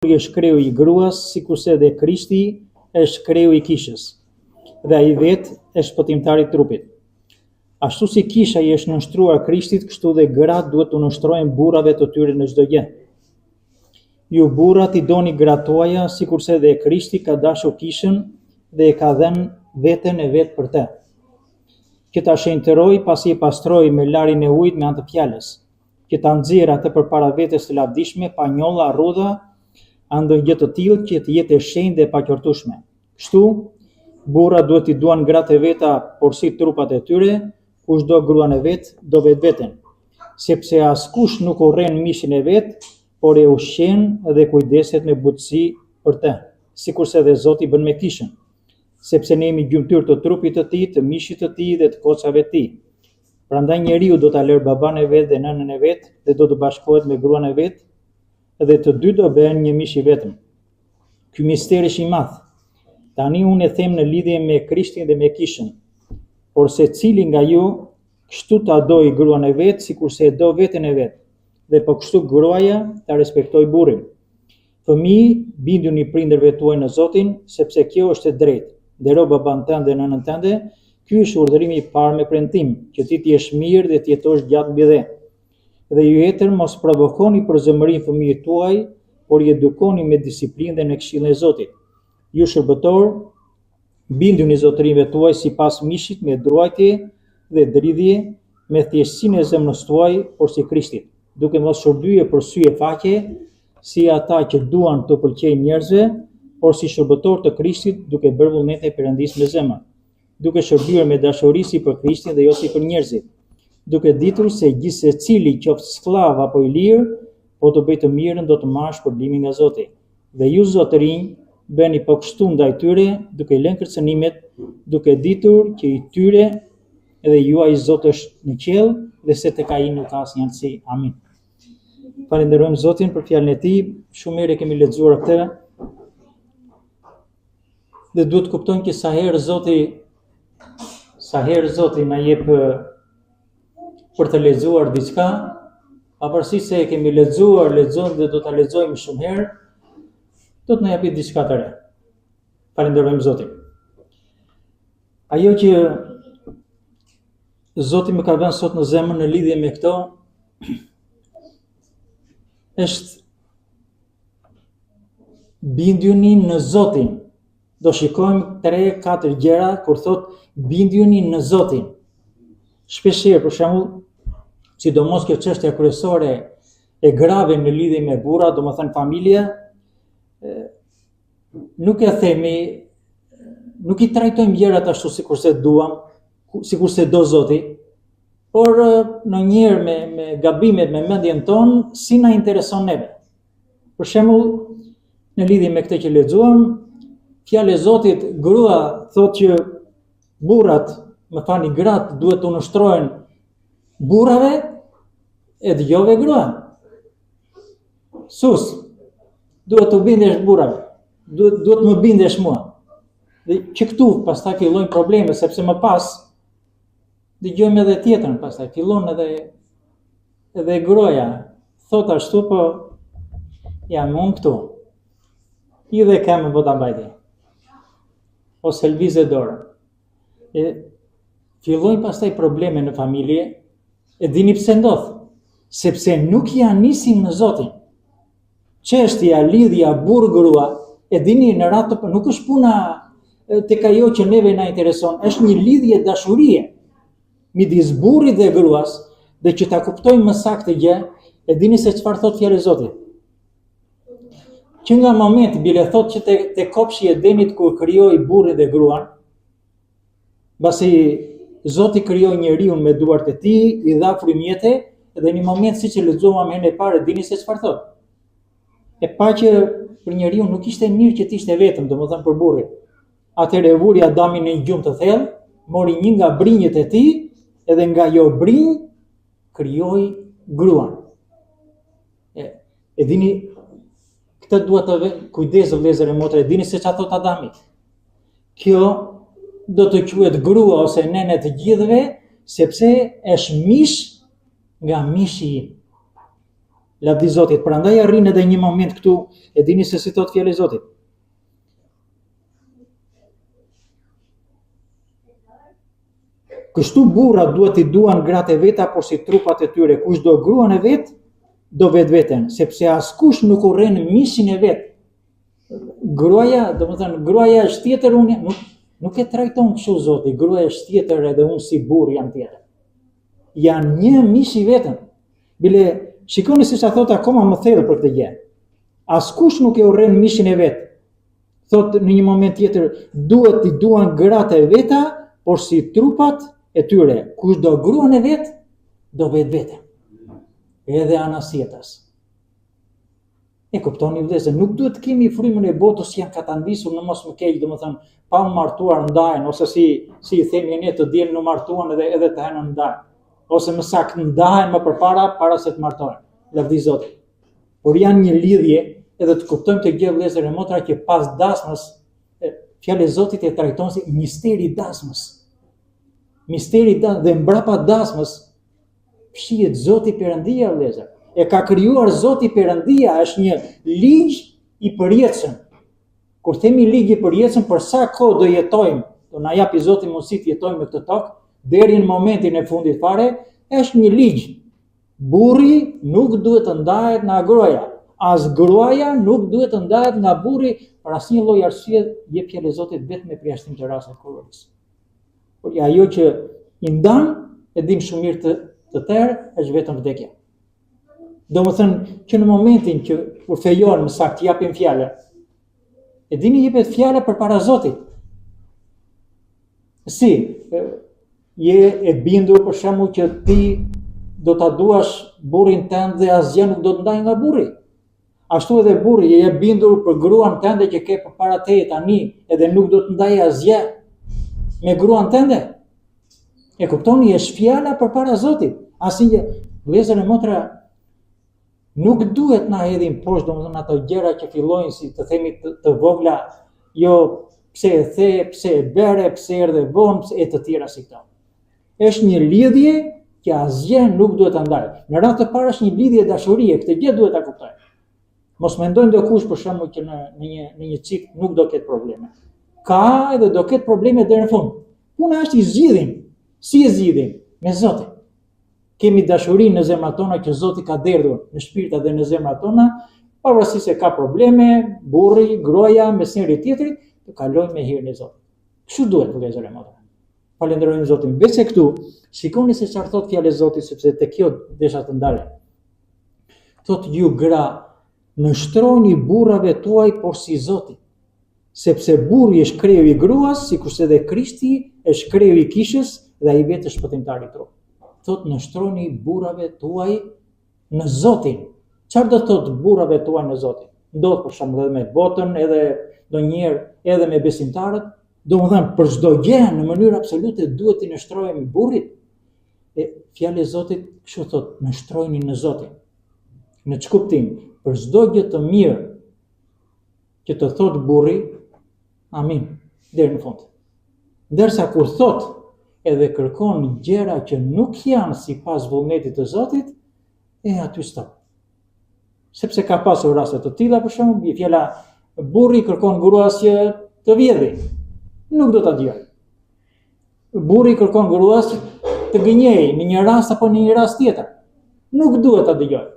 Burri është kreu i gruas, sikurse dhe Krishti është kreu i kishës, dhe ai vetë është shpëtimtari i trupit. Ashtu si kisha i është nënshtruar Krishtit, kështu dhe gratë duhet t'u nënshtrohen burrave të tyre në çdo gjë. Ju burra t'i doni gratë tuaja, sikurse dhe Krishti ka dashur kishën dhe e ka dhënë veten e vet për të. Që ta shenjtërojë pasi e pastroi me larjen e ujit me anë të fjalës që ta nxjerrë atë përpara vetes të lavdishme, pa njolla, rrudha, a ndonjë gjë të tillë që të jetë e shenjtë dhe e paqortueshme. Kështu, burrat duhet t'i duan gratë e veta porsi trupat e tyre, kush do gruan e vet, do vetveten. Sepse askush nuk urren mishin e vet, por e ushqen dhe kujdeset me butësi për të, sikurse dhe Zoti bën me kishën. Sepse ne jemi gjymtyrë të trupit të tij, të mishit të tij dhe të kocave të tij. Prandaj njeriu do ta lërë babanë e vet dhe nënën e vet dhe do të bashkohet me gruan e vet dhe të dy do bëhen një mish i vetëm. Ky mister është i madh. Tani unë e them në lidhje me Krishtin dhe me kishën. Por secili nga ju kështu ta dojë gruan e vet sikurse e do veten e vet dhe po kështu gruaja ta respektojë burrin. Fëmijë, bindjuni prindërve tuaj në Zotin, sepse kjo është e drejtë. Ndero babanë tënd dhe nënën tënde, ky është urdhërimi i parë me premtim, që ti të jesh mirë dhe të jetosh gjatë mbi dhe. Dhe ju etër mos provokoni për zemërim fëmijët tuaj, por i edukoni me disiplinë dhe në këshillën e Zotit. Ju shërbëtorë, bindjuni zotërinjve tuaj sipas mishit me druajtje dhe dridhje, me thjeshtësinë e zemrës tuaj, porsi Krishtit, duke mos shërbyer për sy e faqe, si ata që duan t'u pëlqejnë njerëzve, por si shërbëtorë të Krishtit, duke bërë vullnetin e Perëndisë me zemër, duke shërbyer me dashuri si për Krishtin dhe jo si për njerëzit, duke ditur se gjithsecili qoftë skllav apo i lirë, po të bëjë të mirën do të marrë shpërblimin nga Zoti. Dhe ju zotërinj, bëni po kështu ndaj tyre, duke lënë kërcënimet, duke ditur që i tyre dhe juaji Zot është në qiell dhe se tek ai nuk ka asnjanësi. Amin. Falënderojmë Zotin për fjalën e tij. Shumë herë e kemi lexuar këtë. Dhe duhet të kuptojmë që sa herë Zoti sa herë Zoti na jep për të lexuar diçka, pavarësisht se e kemi lexuar, lexojmë dhe do ta lexojmë shumë herë, do të na japi diçka të re. Falënderojmë Zotin. Ajo që Zoti më ka vënë sot në zemër në lidhje me këto është bindjuni në Zotin. Do shikojmë 3-4 gjëra kur thotë bindjuni në Zotin. Shpeshherë, për shembull, sidomos kjo çështja kryesore e grave në lidhje me burra, domethënë familja, nuk e themi, nuk i trajtojmë gjërat ashtu sikurse duam, sikurse do Zoti, por ndonjëherë me, me gabimet, me mendjen tonë, si na intereson neve. Për shembull, në lidhje me këtë që lexuam, fjala e Zotit, grua thotë që burrat, më falni, gratë duhet t'u nënshtrohen burrave, e dëgjove grua. Sus, duhet t'u bindesh burrave, duhet, duhet më bindesh mua. Dhe që këtu pastaj fillojnë probleme, sepse më pas, dëgjojmë edhe tjetrën pastaj, fillon edhe, edhe gruaja, thotë ashtu, po jam unë këtu. I dhe këmbën po ta mbajti. Ose lëvize dorën. E, fillojnë pastaj probleme në familje, e dini pse ndodh? Sepse nuk ia nisim në Zotin. Çështja lidhja burrë grua, e dini në radhë të nuk është puna tek ajo që neve na intereson, është një lidhje dashurie midis burrit dhe gruas, dhe që ta kuptojmë më saktë gjë, e dini se çfarë thotë fjala e Zotit. Që nga momenti bile thotë që te, te kopshi i Edenit kur krijoi burrin dhe gruan, Mbasi Zoti krijoi njeriun me duart e tij, i dha frymë jete dhe një moment siç e lexuam herën e parë, dini se çfarë thotë. E pa që për njeriun nuk ishte mirë që të ishte vetëm, domethënë për burrin. Atëherë e vuri Adamin në një gjumë të thellë, mori një nga brinjët e tij, edhe nga ajo brinjë krijoi gruan. E, e dini këtë dua të vë kujdes vëllezër e motra, e dini se çfarë thotë Adami. Kjo do të quhet grua ose nënë e të gjithëve, sepse është mish nga mishi im. Lavdi Zotit. Prandaj arrin edhe një moment këtu, e dini se si thotë fjala e Zotit. Kështu burrat duhet t'i duan gratë e veta porsi trupat e tyre. Kush do gruan e vet, do vetveten, sepse askush nuk urren mishin e vet. Gruaja, domethënë, gruaja është tjetër, unë nuk, nuk e trajton kështu Zoti, gruaja është tjetër edhe unë si burrë jam tjetër. Janë një mish i vetëm. Bile, shikoni se ça thotë akoma më thellë për këtë gjë. Askush nuk e urren mishin e vet. Thotë në një moment tjetër, duhet t'i duan gratë e veta, porsi trupat e tyre. Kush do gruan e vet, do vetveten. Edhe anasjelltas. E kuptoni vëllezër, nuk duhet të kemi frymën e botës që janë katandisur në mos më keq, domethënë pa u martuar ndahen ose si si i themi ne të dielën u martuan edhe edhe të hënën ndahen. Ose më saktë ndahen më përpara para se të martohen. Lavdi Zotit. Por janë një lidhje edhe të kuptojmë këtë gjë vëllezër e motra që pas dasmës fjala e Zotit e trajton si misteri i dasmës. Misteri i dasmës dhe mbrapa dasmës Fshihet Zoti Perëndia vëllezër. E ka krijuar Zoti Perëndia, është një ligj i përjetshëm. Kur themi ligj i përjetshëm, për sa kohë do jetojmë, do na japi Zoti mundësi të jetojmë në këtë tokë, deri në momentin e fundit fare, është një ligj. Burri nuk duhet të ndahet nga gruaja. As gruaja nuk duhet të ndahet nga burri për asnjë lloj arsye, jep fjala e Zotit vetëm me përjashtim të rastit të kurorës. Por ja ajo që i ndan, e dim shumë mirë të, të tërë, është vetëm vdekja. Domethënë, që në momentin që kur fejohen më saktë japin fjalën, e dini jepet fjala përpara Zotit. Si, je e bindur për shembull që ti do ta duash burrin tënd dhe asgjë nuk do të ndajë nga burri. Ashtu edhe burri, je e bindur për gruan tënde që ke përpara teje tani, edhe nuk do të ndajë asgjë me gruan tënde. E kuptoni, është fjala përpara Zotit. Asnjë vëllezër e motra nuk duhet na hedhin poshtë, domethënë ato gjëra që fillojnë si të themi të, të vogla, jo pse e the, pse e bëre, pse erdhe vonë, pse e të tjera si këto. Është një lidhje që asgjë nuk duhet ta ndajë. Në radhë të parë është një lidhje dashurie, këtë gjë duhet ta kuptojmë. Mos mendojë ndokush për shembull që në në një në një çift nuk do ketë probleme. Ka edhe do ketë probleme deri në fund. Puna është i zgjidhim. Si e zgjidhim? Me Zotin. Kemi dashurinë në zemrat tona që Zoti ka derdhur në shpirtat dhe në zemrat tona, pavarësisht se ka probleme, burri, gruaja, mes njëri tjetrit, të kalojmë me hirin e Zotit. Kështu duhet vëllezër e motra. Falënderojmë Zotin. Veçse këtu, shikoni se çfarë thotë fjala e Zotit, sepse te kjo desha të ndalem. Thotë ju gra, nënshtrojuni burrave tuaj porsi Zotit, sepse burri është kreu i gruas, sikurse edhe Krishti është kreu i kishës dhe ai vetë është shpëtimtari i trupit. Thotë nënshtrojuni burrave tuaj në Zotin. Çfarë do të thotë burrave tuaj në Zotin? Ndodh për shembull edhe me botën, edhe ndonjëherë edhe me besimtarët, domethënë për çdo gjë në mënyrë absolute duhet t'i nënshtrohemi burrit. E fjala e Zotit kështu thotë, nënshtrojuni në Zotin. Në ç'kuptim? Për çdo gjë të mirë që të thotë burri, amin, deri në fund. Ndërsa kur thotë edhe kërkon gjëra që nuk janë sipas vullnetit të Zotit, e aty stop. Sepse ka pasur raste të tilla, për shembull, bie fjala burri kërkon gruas që të vjedhi. Nuk do ta dëgjojë. Burri kërkon gruas të gënjejë në një rast apo në një rast tjetër. Nuk duhet ta dëgjojë.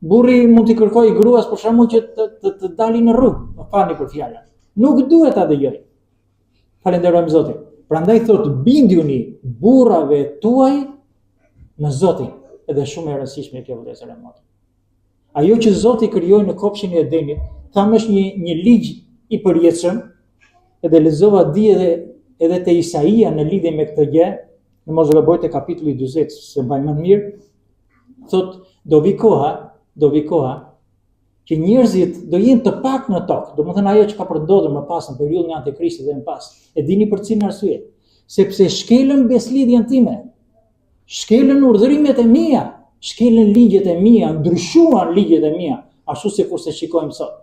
Burri mund t'i kërkojë gruas për shembull që të të, të dali në rrugë, më falni për fjalën. Nuk duhet ta dëgjojë. Falenderojmë Zotin. Prandaj thotë bindjuni burrave tuaj në Zotin. Edhe shumë e rëndësishme kjo vëllezër e motra. Ajo që Zoti krijoi në kopshin e Edenit, thamë është një një ligj i përjetshëm, edhe lexova dje edhe edhe te Isaia në lidhje me këtë gjë, në mos gaboj te kapitulli 40, s'e mbaj mend mirë, thotë do vi koha, do vi koha që njerëzit do jenë të pak në tokë, domethënë ajo që ka për ndodhur më pas në periudhën e antikrishtit dhe më pas. E dini për cilën arsye? Sepse shkelën besëlidhjen time. Shkelën urdhërimet e mia, shkelën ligjet e mia, ndryshuan ligjet e mia, ashtu sikurse shikojmë sot.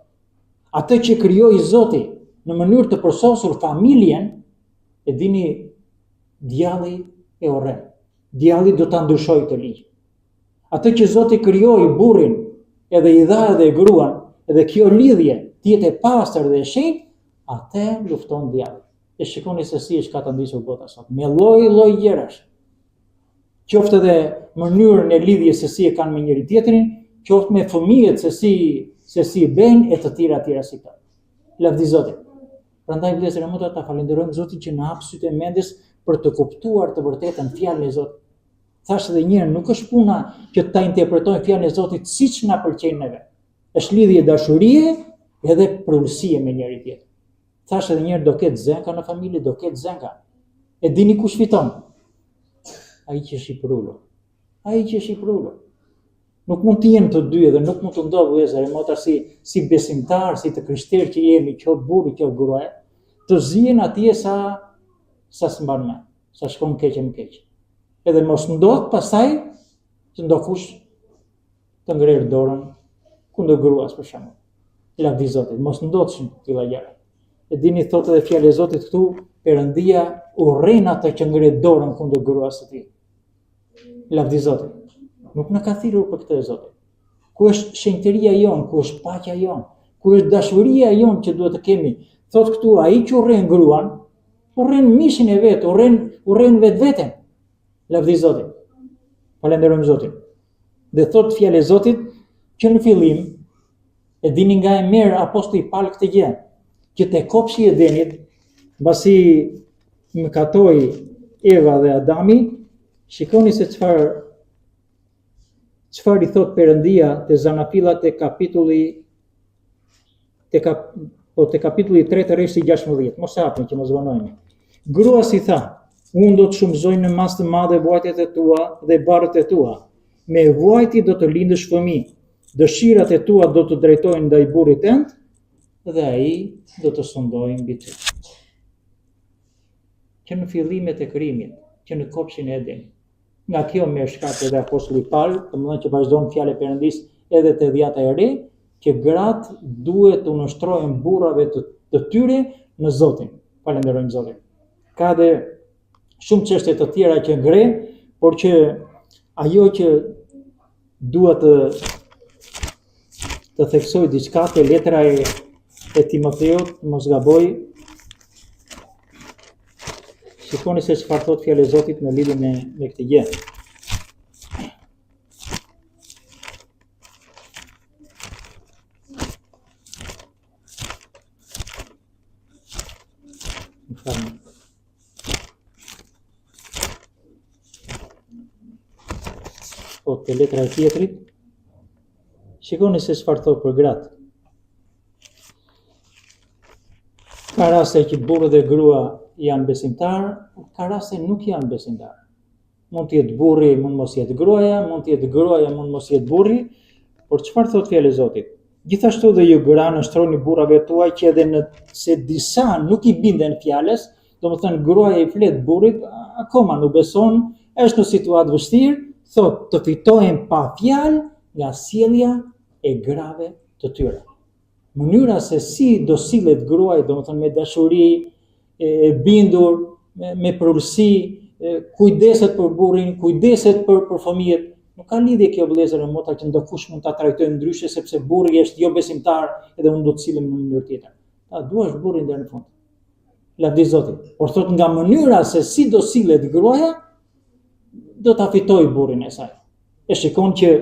Atë që krijoi Zoti në mënyrë të përsosur familjen, e dini djalli e urren. Djalli do ta ndryshojë këtë ligj. Atë që Zoti krijoi burrin Edhe i dha edhe gruan, edhe kjo lidhje të jetë e pastër dhe e shenjtë, atë lufton djalli. E shikoni se si është katandisur bota sot, me lloj-lloj gjërash. Qoftë edhe mënyrën e lidhjes se si e kanë me njëri tjetrin, qoftë me fëmijët se si se si bën e të tjera të tjera si këto. Lavdi Zotit. Prandaj vëllezër e motra ta falënderojmë Zotin që na hap sytë e mendjes për të kuptuar të vërtetën fjalën e Zotit. Thashë edhe një herë, nuk është puna që ta interpretojmë fjalën e Zotit siç na pëlqen neve. Është lidhje dashurie edhe përulësie me njëri tjetrin. Thashë edhe një herë do ketë zënka në familje, do ketë zënka. E dini kush fiton? Ai që është i përulur. Ai që është i përulur. Nuk mund të jenë të dy edhe nuk mund të ndodhë vëllezër e motra si si besimtar, si të krishterë që jemi, qoftë burri, qoftë gruaja, të zihen atje sa sa s'mban më, sa shkon keq e më keq. Edhe mos ndodh pastaj që ndokush të ngrerë dorën kundër gruas për shembull. Lavdi Zotit, mos ndodhshin të tilla gjëra. E dini thotë edhe fjala e Zotit këtu, Perëndia urren atë që ngre dorën kundër gruas së tij. Lavdi Zotit. Nuk na ka thirrur për këtë Zoti. Ku është shenjtëria jonë, ku është paqja jonë, ku është dashuria jonë që duhet të kemi. Thotë këtu ai që urren gruan, urren mishin e vet, urren urren vetveten. Lavdi Zotit. Falënderojmë Zotin. Dhe thotë fjala e Zotit që në fillim e dini nga e merr apostulli Pal këtë gjë, që te kopshti i Edenit, mbasi mëkatoi Eva dhe Adami, shikoni se çfarë çfarë i thotë Perëndia te Zanafilla te kapitulli te kap, po te kapitulli 3 rreshti 16, mos e hapni që mos vonohemi. Gruas i tha, unë do të shumëzoj në masë të madhe vuajtjet e tua dhe barrët e tua. Me vuajtje do të lindësh fëmijë. Dëshirat e tua do të drejtohen ndaj burrit tënd dhe ai do të sundojë mbi ty. Që në fillimet e krijimit, që në kopshin e Edenit. Nga kjo merr shkak edhe apostulli Pal, domethënë që vazhdon fjala e Perëndisë edhe te dhjata e re, që gratë duhet t'u nënshtrohen burrave të, të tyre në Zotin. Falënderojmë Zotin. Ka dhe shumë çështje të tjera që ngre, por që ajo që dua të të theksoj diçka te letra e e Timoteut, mos gaboj. Shikoni se çfarë thotë fjala e Zotit në lidhje me me këtë gjë. Më falni. Po, te letra e Pjetrit, shikoni se çfarë thotë për gratë. Ka raste që burrë dhe grua janë besimtarë, ka raste nuk janë besimtarë. Mund të jetë burri, mund mos jetë gruaja, mund të jetë gruaja, mund mos jetë burri, por çfarë thotë fjala e Zotit? Gjithashtu dhe ju gra nënshtrojuni burrave tuaj që edhe nëse disa nuk i binden fjalës, domethënë gruaja i flet burrit, akoma nuk beson, është në situatë vështirë, thotë të fitohen pa fjalë nga sjellja e grave të tyre. Mënyra se si do sillet gruaja, domethënë me dashuri, e, e bindur, me, me përulësi, kujdeset për burrin, kujdeset për për fëmijët. Nuk ka lidhje kjo vëllezër e motra që ndokush mund ta trajtojë ndryshe sepse burri është jo besimtar edhe unë do të sillem në mënyrë tjetër. Ta duash burrin deri në fund. Lavdi Zotit. Por thotë nga mënyra se si do sillet gruaja, do ta fitojë burrin e saj. E shikon që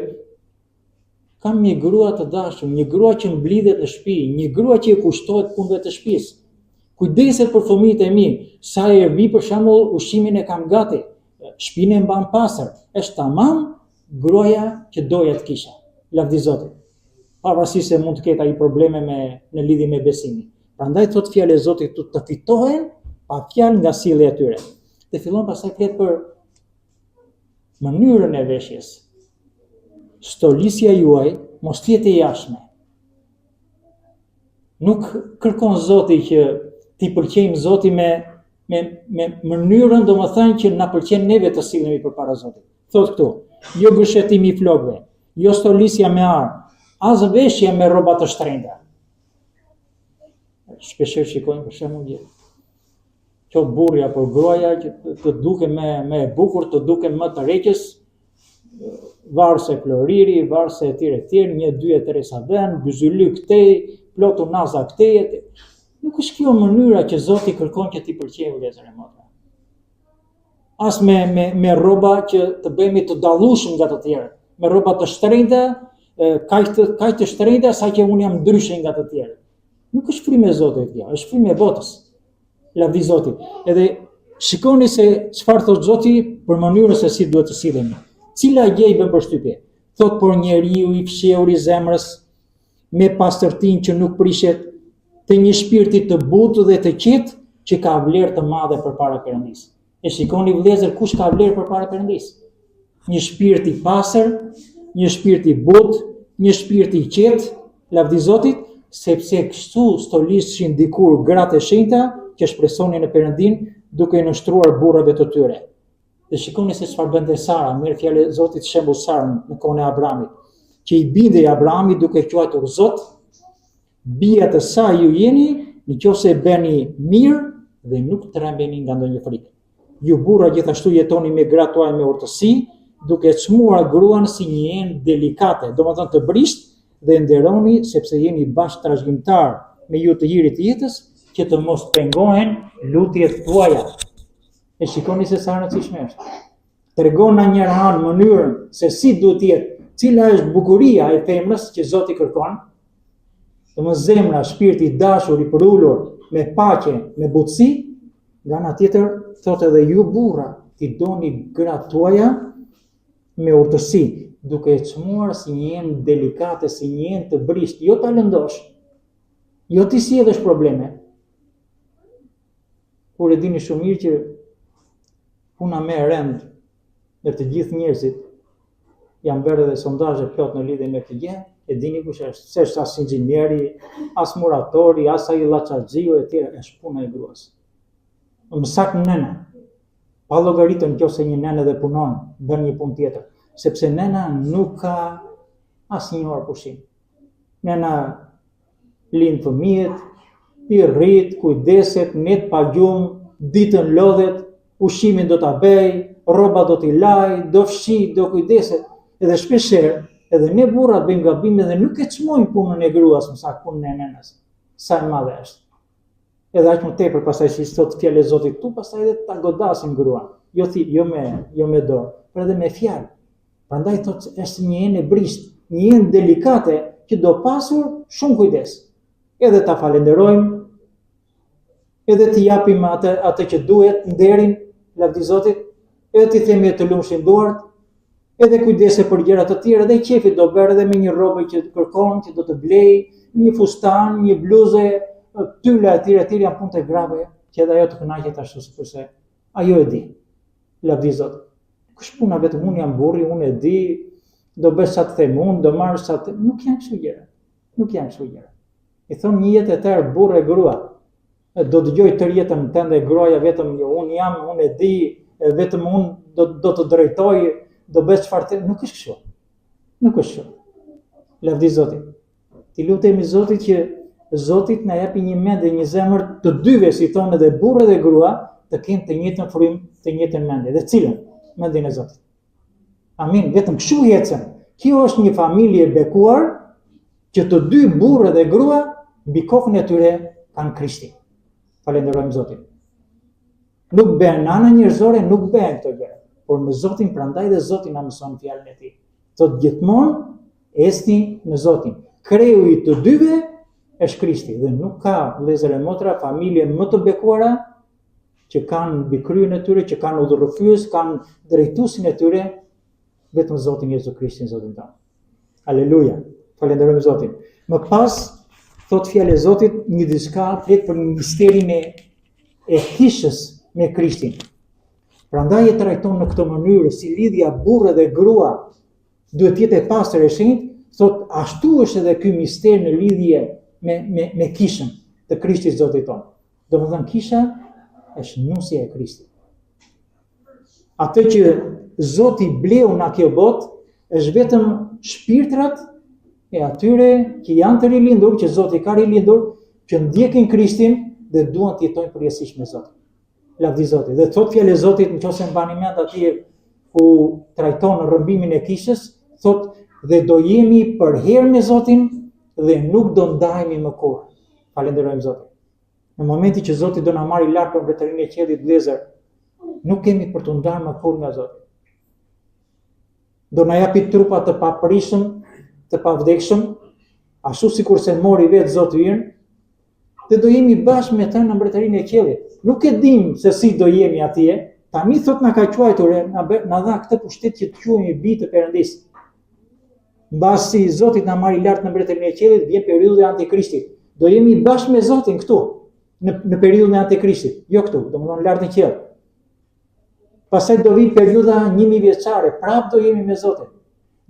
Kam një grua të dashur, një grua që mblidhet në shtëpi, një grua që i kushtohet punëve të shtëpisë. Kujdeset për fëmijët e mi, sa herë vij për shembull ushqimin e kam gati, shtëpinë e mban pastër. Është tamam gruaja që doja të kisha. Lavdi Zotit. Pavarësisht se mund të ketë ai probleme me në lidhje me besimin. Prandaj thotë fjala e Zotit të, të fitohen pa fjalë nga sjellja e tyre. Dhe fillon pastaj flet për mënyrën e veshjes. Stolisja juaj mos të jetë e jashtme. Nuk kërkon Zoti që t'i pëlqejmë Zotit me me me mënyrën, domethënë që na pëlqen neve të sillemi përpara Zotit. Thotë këtu, jo gërshetimi i flokëve, jo stolisja me ar, as veshja me rroba të shtrenjta. Shpeshherë shikojmë për shembull një qoftë burri apo gruaja që të duken më më e bukur, të duken më tërheqës. Varëse floriri, varëse e tjera e tjera, një, dy e tre sa vend, byzylyk këtej, plot unaza këtej, e Nuk është kjo mënyra që Zoti kërkon që t'i pëlqejë vëllezër e motra. As me, me, me rroba që të bëhemi të dallueshëm nga të tjerët, me rroba të shtrenjta, kaq të, kaq të shtrenjta sa që unë jam ndryshe nga të tjerët. Nuk është frymë e Zotit kjo, është frymë e botës. Lavdi Zotit. Edhe shikoni se çfarë thotë Zoti për mënyrën se si duhet të sillemi. Cila gjë i bën përshtypje? Thotë por njeriu i fshehur i zemrës me pastërtinë që nuk prishet, të një shpirti të butë dhe të qetë që ka vlerë të madhe përpara Perëndisë. E shikoni vëllezër kush ka vlerë përpara Perëndisë? Një shpirt i pastër, një shpirt i butë, një shpirt i qetë, lavdi Zotit, sepse kështu stoliseshin dikur gratë e shenjta që shpresonin në Perëndinë duke iu nënshtruar burrave të tyre. Dhe shikoni se çfarë bënte Sara, merr fjala e Zotit shembull Sarën në kohën e Abrahamit, që i bindej Abrahamit duke e quajtur Zot, bija të saj ju jeni, në qoftë se bëni mirë dhe nuk trembeni nga ndonjë frikë. Ju burra gjithashtu jetoni me gratë tuaja me urtësi, duke e çmuar gruan si një enë delikate, domethënë të brishtë, dhe nderoni sepse jeni bashkëtrashëgimtarë me ju të hirit të jetës, që të mos pengohen lutjet tuaja. E shikoni se sa e rëndësishme është. Tregon në njërën anë mënyrën se si duhet të jetë, cila është bukuria e femrës që Zoti kërkon, domethënë zemra, shpirti i dashur, i përulur, me paqe, me butësi, nga ana tjetër, thotë edhe ju burra, t'i doni gratë tuaja me urtësi, duke e çmuar si një enë delikate, si një enë të brishtë, jo ta lëndosh, jo t'i sjellësh probleme, Kur e dini shumë mirë që puna më e rëndë në të gjithë njerëzit, janë bërë edhe sondazhe plot në lidhje me këtë gjë, e dini kush është, s'është as inxhinieri, as muratori, as ai llaçaxhiu e tjera, është puna e gruas. Më saktë nëna, pa llogaritur në qoftë se një nënë edhe punon, bën një punë tjetër, sepse nëna nuk ka asnjë orë pushim. Nëna lind fëmijët, i rrit, kujdeset, net pa gjumë, ditën lodhet, ushqimin do ta bëjë, rrobat do t'i lajë, do fshijë, do kujdeset. Edhe shpeshherë, edhe ne burrat bëjmë gabime dhe nuk e çmojmë punën e gruas, më saktë punën e nënës. Sa e madhe është. Edhe aq më tepër pastaj si thotë fjala e Zotit këtu, pastaj edhe ta godasim gruan. Jo thi, jo me, jo me dorë, por edhe me fjalë. Prandaj thotë është një enë e brishtë, një enë delikate që do pasur shumë kujdes. Edhe ta falenderojmë, edhe t'i japim atë atë që duhet, nderin, lavdi Zotit, edhe t'i themi të lumshin duart, edhe kujdese për gjëra të tjera, edhe qefi do bërë edhe me një rrobë që kërkon, që do të blejë, një fustan, një bluzë, tyla e tjera e tjera janë punë të grave, që edhe ajo të kënaqet ashtu sikurse ajo e di. Lavdi Zotit. Nuk është puna vetëm unë jam burri, unë e di, do bësh sa të them unë, do marrësh sa të... Nuk janë kështu gjëra. Nuk janë kështu gjëra. I thonë një jetë e tërë burrë e grua. Do dëgjoj tërë jetën tënde gruaja vetëm jo, unë jam, unë e di, vetëm unë do, do të drejtoj, do bësh çfarë të... Nuk është kështu. Nuk është kështu. Lavdi Zotit. T'i lutemi Zotit që Zoti të na japi një mend dhe një zemër të dyve, si thonë edhe burrë dhe grua, të kenë të njëjtën frymë, të njëjtën mendje. Dhe cilën? Mendjen e Zotit. Amin. Vetëm kështu ecën. Kjo është një familje e bekuar që të dy burrë dhe grua mbi kokën e tyre kanë Krishtin. Falenderojmë Zotin. Nuk bëhen në ana njerëzore, nuk bëhen këto gjëra, por me Zotin prandaj dhe Zoti na mëson fjalën e tij. Thotë gjithmonë ecni në Zotin. Kreu i të dyve është Krishti dhe nuk ka vëllezër e motra familje më të bekuara që kanë mbi kryen e tyre, që kanë udhërrëfyes, kanë drejtuesin e tyre vetëm Zotin Jezu Krishtin, Zotin tonë. Aleluja. Falenderojmë Zotin. Më pas thotë fjala e Zotit një diçka flet për misterin e e kishës me Krishtin. Prandaj e trajton në këtë mënyrë si lidhja burrë dhe grua duhet të jetë e pastër e shenjtë, thotë ashtu është edhe ky mister në lidhje me me me kishën të Krishtit Zotit tonë. Domethënë kisha është nusja e Krishtit. Atë që Zoti bleu nga kjo botë është vetëm shpirtrat e atyre që janë të rilindur, që Zoti ka rilindur, që ndjekin Krishtin dhe duan të jetojnë përjetësisht me Zotin. Lavdi Zotit. Dhe thotë fjala e Zotit, në qoftë se mbani mend atje. ku trajton rrëmbimin e kishës, thotë dhe do jemi përherë me Zotin dhe nuk do ndahemi më kurrë. Falënderojmë Zotin. Në momentin që Zoti do na marrë lart për mbretërinë e qiellit, vëllezër, nuk kemi për t'u ndarë më kurrë nga Zoti. Do na japi trupa të paprishëm, të pavdekshëm, ashtu sikurse mori vetë Zoti ynë, dhe do jemi bashkë me të në mbretërinë e qiellit. Nuk e dim se si do jemi atje, tani thotë na ka quajtur, na, na dha këtë pushtet që të quhemi bij të Perëndisë. Mbasi Zoti na marri lart në mbretërinë e qiellit, vjen periudha e antikrishtit. Do jemi bashkë me Zotin këtu, në, në periudhën e antikrishtit, jo këtu, domethënë lart në qiell. Pastaj do vijë periudha 1000 vjeçare, prapë do jemi me Zotin.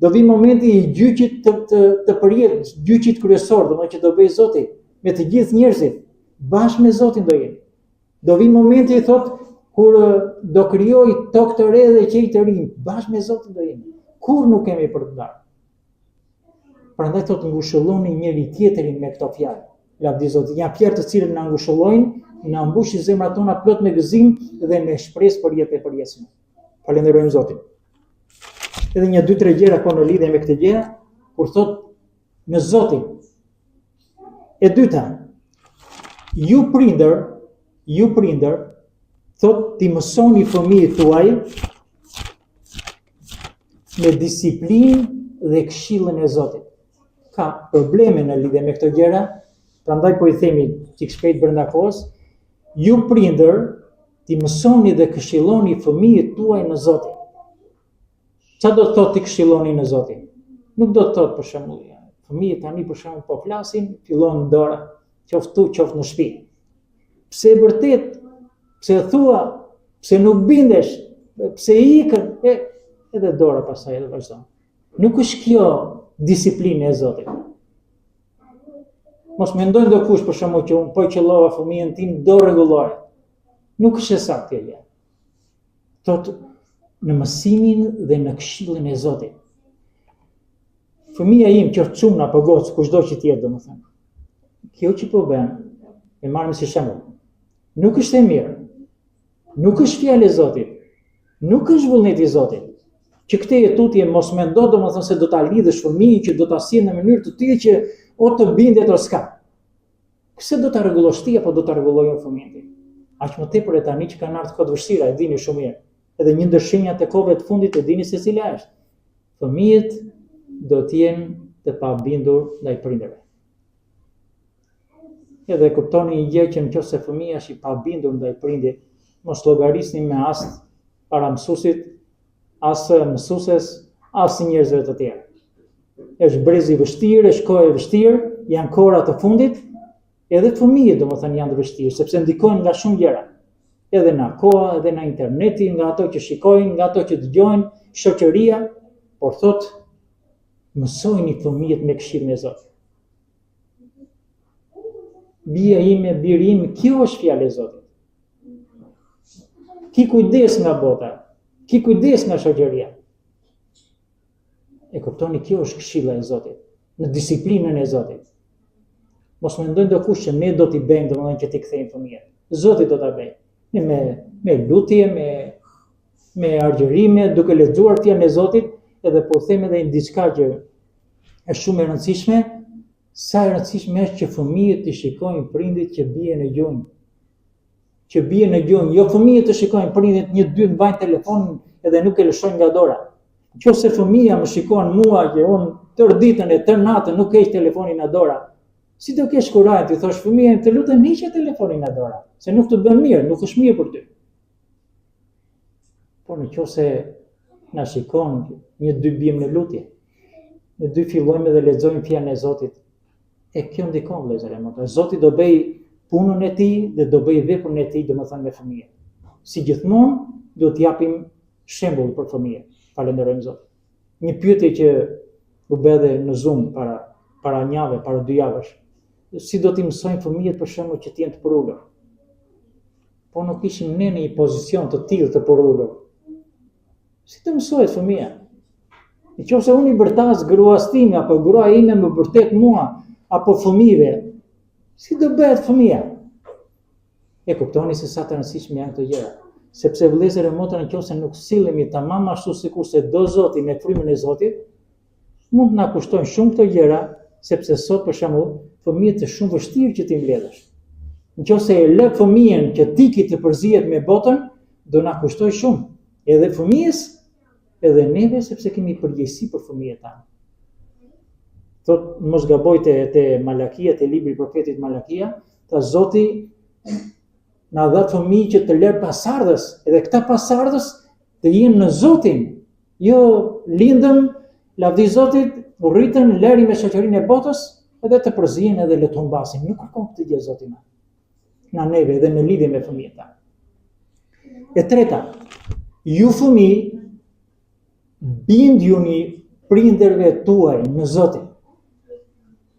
Do vijë momenti i gjyqit të të, të përjetë, gjyqit kryesor, domethënë që do bëjë Zoti me të gjithë njerëzit, bashkë me Zotin do jemi. Do vijë momenti i thotë kur do krijoj tokë të re dhe qiej të rinj, bashkë me Zotin do jemi. Kurrë nuk kemi për t'u ndarë. Prandaj thotë ngushëlloni njëri tjetrin me këto fjalë. Lavdi Zotit. Janë fjalë të cilat na ngushëllojnë, na mbushin zemrat tona plot me gëzim dhe me shpresë për jetë e përjetshme. Falënderojmë Zotin. Edhe një dy tre gjëra po në lidhje me këtë gjë, kur thotë në Zotin. E dyta, ju prindër, ju prindër, thotë t'i mësoni fëmijët tuaj me disiplinë dhe këshillën e Zotit. Ka probleme në lidhje me këto gjëra, prandaj po i themi çik shpejt brenda kohës, ju prindër t'i mësoni dhe këshilloni fëmijët tuaj në Zotin. Ça do të thotë t'i këshilloni në Zotin? Nuk do të thotë për shembull, fëmijët tani për shembull po flasin, fillon dora, qoftë tu, qoftë në shtëpi. Pse vërtet? Pse thua? Pse nuk bindesh? Pse ikën? E edhe dora pastaj edhe vazhdon. Nuk është kjo disiplinë e Zotit. Mos mendojë ndokush për shembull që unë po e qëllova fëmijën tim do rregullohet. Nuk është e saktë kjo gjë. Thotë në mësimin dhe në këshillën e Zotit. Fëmija im qoftë çun apo gocë, kushdo që të jetë, domethënë. Kjo që po bën, e marrim si shembull. Nuk është e mirë. Nuk është fjalë e Zotit. Nuk është vullneti i Zotit. Që këtej e tutje mos mendo domethënë se do ta lidhësh fëmijën që do ta sjellë në mënyrë të tillë që o të bindet o s'ka. Pse do ta rregullosh ti apo do ta rregulloj unë fëmijën tim? Aq më tepër e tani që kanë ardhur kohë të vështira, e dini shumë mirë. Edhe një ndër shenjat e kohëve të fundit e dini se cila është. Fëmijët do të jenë të pabindur ndaj prindërve. Edhe kuptoni një gjë që në qoftë se fëmija është i pabindur ndaj prindit, mos llogarisni me as para mësuesit, as mësueses, as njerëzve të tjerë. Është brez i vështirë, është kohë e vështirë, janë kohëra të fundit, edhe fëmijët domethënë janë të vështirë, sepse ndikojnë nga shumë gjëra. Edhe nga koha, edhe nga interneti, nga ato që shikojnë, nga ato që dëgjojnë, shoqëria, por thotë mësojini fëmijët me këshillën e Zotit. Bija ime, biri im, kjo është fjala e Zotit. Ki kujdes nga bota, ki kujdes nga shoqëria. E kuptoni, kjo është këshilla e Zotit, në disiplinën e Zotit. Mos mendojë ndokush që ne do t'i bëjmë, domethënë që t'i kthejmë fëmijët. Zoti do ta bëjë. Ne me me lutje, me me agjërime, duke lexuar fjalën e Zotit, edhe po them edhe një diçka që është shumë e rëndësishme, sa e rëndësishme është që fëmijët të shikojnë prindit që bien në gjunjë. Që bien në gjunjë, jo fëmijët të shikojnë prindit një dy mbajnë telefonin edhe nuk e lëshojnë nga dora. Qoftë se fëmija më shikon mua që unë tërë ditën e tërë natën nuk heq telefonin nga dora, si do kesh kurajë t'i thosh fëmijës të lutem hiqe telefonin nga dora, se nuk të bën mirë, nuk është mirë për ty. Por në qoftë se na shikon një dy biem në lutje, një dy fillojmë dhe lexojmë fjalën e Zotit, e kjo ndikon vëllezër e motra. Zoti do bëj punën e tij dhe do bëj veprën e tij, domethënë me fëmijët. Si gjithmonë, duhet të japim shembull për fëmijët. Falënderojmë Zotin. Një pyetje që u bë edhe në Zoom para para një jave, para dy javësh. Si do t'i mësojmë fëmijët për shembull që të jenë të përulur? Po nuk ishim ne në një pozicion të tillë të përulur. Si të mësohet fëmija? Në qoftë se unë i bërtas gruas time, apo gruaja ime më bërtet mua, apo fëmijëve, si do bëhet fëmija? E kuptoni se sa të rëndësishme janë këto gjëra. Sepse vëllezër e motra në qoftë se nuk sillemi tamam ashtu sikurse do Zoti me frymën e Zotit, mund të na kushtojnë shumë këto gjëra, sepse sot për shembull, fëmijët është shumë vështirë që t'i mbledhësh. Në qoftë se e lë fëmijën që t'iki të përzihet me botën, do na kushtojë shumë. Edhe fëmijës, edhe neve sepse kemi përgjegjësi për fëmijët tanë. Thot, mos gaboj te, te Malakia, te libri i profetit Malakia, tha Zoti na dha fëmijë që të lërë pasardhës, edhe këta pasardhës të jenë në Zotin. Jo lindëm, lavdi Zotit, u rritën, lëri me shoqërinë e botës, edhe të përzihen edhe le të humbasin. Nuk kërkon këtë gjë Zoti na. Nga neve edhe në lidhje me fëmijët tanë. E treta, ju fëmijë bindjuni prindërve tuaj në Zotin.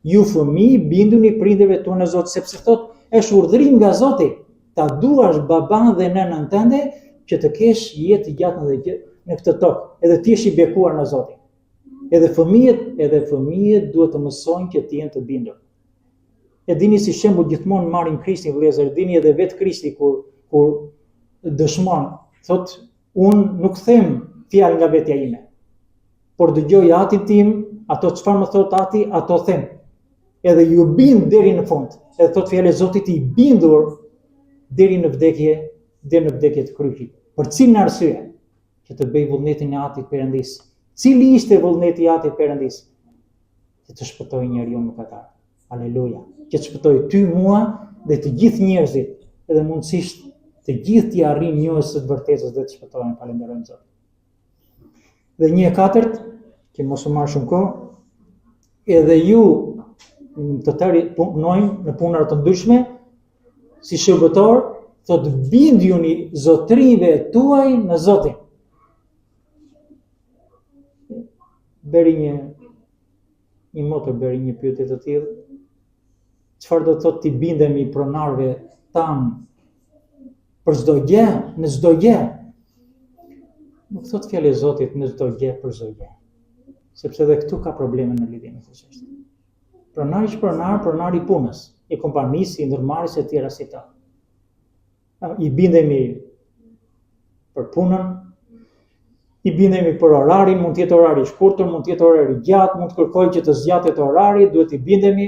Ju fëmijë bindjuni prindërve tuaj në Zot, sepse thot është urdhërim nga Zoti, ta duash baban dhe nënën tënde që të kesh jetë të gjatë në gjë, në këtë tokë, edhe të jesh i bekuar nga Zoti. Edhe fëmijët, edhe fëmijët duhet të mësojnë që të jenë të bindur. E dini si shembull gjithmonë marrim Krishtin vëllezër, dini edhe vetë Krishti kur kur dëshmon, thot unë nuk them fjalë nga vetja ime. Por dëgjoj atin tim, ato çfarë më thot ati, ato them. Edhe iu bind deri në fund. Edhe thot fjala e Zotit i bindur deri në vdekje, deri në vdekje të kryqit. Për cilën arsye? Që të bëj vullnetin e Atit Perëndisë. Cili ishte vullneti i Atit Perëndisë? Që të shpëtojë njeriun mëkatar. Aleluja. Që të shpëtojë ty, mua dhe të gjithë njerëzit, edhe mundësisht të gjithë t'i arrijnë njohjes së të vërtetës dhe të shpëtohen. Falënderojmë Zotin. Dhe një e katërt, që mos u marr shumë kohë, edhe ju të tërë punojmë në punëra të ndryshme, si shërbëtor, thot bindjuni zotrinjve tuaj në Zotin. Bëri një një motër bëri një pyetje të tillë, çfarë do të thotë t'i bindemi pronarëve tanë për çdo gjë, në çdo gjë. Nuk thotë fjala e Zotit në çdo gjë për çdo gjë. Sepse edhe këtu ka probleme në lidhje me këtë çështje. Pronari është pronar, pronari i punës, i kompanisë, i ndërmarrjes e tjera si to. I bindemi për punën, i bindemi për orarin, mund të jetë orari i shkurtër, mund të jetë orari i gjatë, mund të kërkojë që të zgjatet orari, duhet t'i bindemi,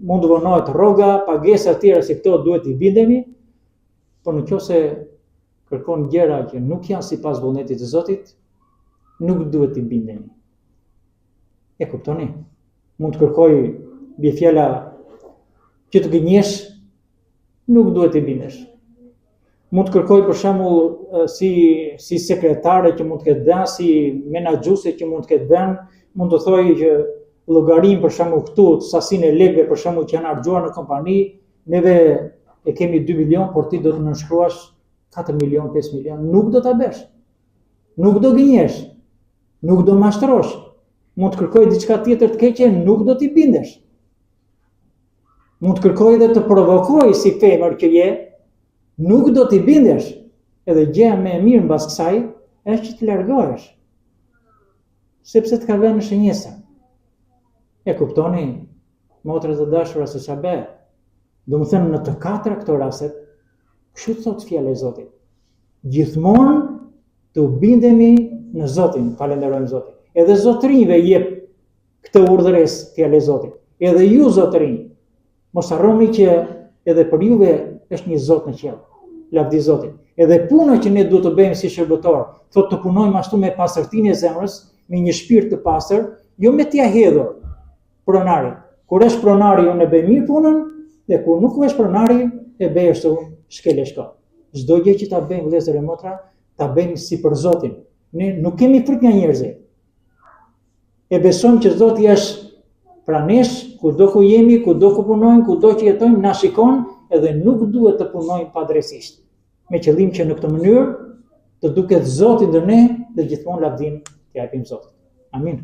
mund të vonohet rroga, pagesa të tjera si këto duhet t'i bindemi, por në qoftë se kërkon gjëra që nuk janë sipas vullnetit të Zotit, nuk duhet t'i bindemi. E kuptoni? Mund të kërkoj bie fjala që të gënjesh, nuk duhet t'i bindesh. Mund të kërkoj për shembull si si sekretare që mund të ketë dhënë, si menaxhuese që mund të ketë dhënë, mund të thojë që llogarinë për shembull këtu, sasinë e lekëve për shembull që janë harxhuar në kompani, neve e kemi 2 milion, por ti do të nënshkruash 4 milion, 5 milion, nuk do ta bësh. Nuk do gënjesh. Nuk do mashtrosh. Mund të kërkoj diçka tjetër të keqe, nuk do t'i bindesh. Mund të kërkoj dhe të provokoj si femër që je, nuk do t'i bindesh. Edhe gjëja më e mirë mbas kësaj është që të largohesh. Sepse të ka vënë në shënjestër. E kuptoni, motra të dashura se ça bëhet. Domethënë në të katra këto rastet, kështu thotë fjala e Zotit. Gjithmonë të bindemi në Zotin, falënderojmë Zotin. Edhe zotërinjve jep këtë urdhëresë fjala e Zotit. Edhe ju zotërinj, mos harroni që edhe për juve është një Zot në qiell. Lavdi Zotit. Edhe puna që ne duhet të bëjmë si shërbëtor, thotë të punojmë ashtu me pastërtinë e zemrës, me një shpirt të pastër, jo me t'ia hedhur pronarit. Kur është pronari, unë e bëj mirë punën, dhe kur nuk është pronari, e bëj ashtu shkel e shko. Çdo gjë që ta bëjmë vëllezër e motra, ta bëjmë si për Zotin. Ne nuk kemi frikë nga njerëzit. E besojmë që Zoti është pranë nesh, kudo ku jemi, kudo ku punojmë, kudo që jetojmë, na shikon edhe nuk duhet të punojmë padrejtësisht. Me qëllim që në këtë mënyrë të duket Zoti ndër ne dhe gjithmonë lavdinë t'ia japim Zotit. Amin.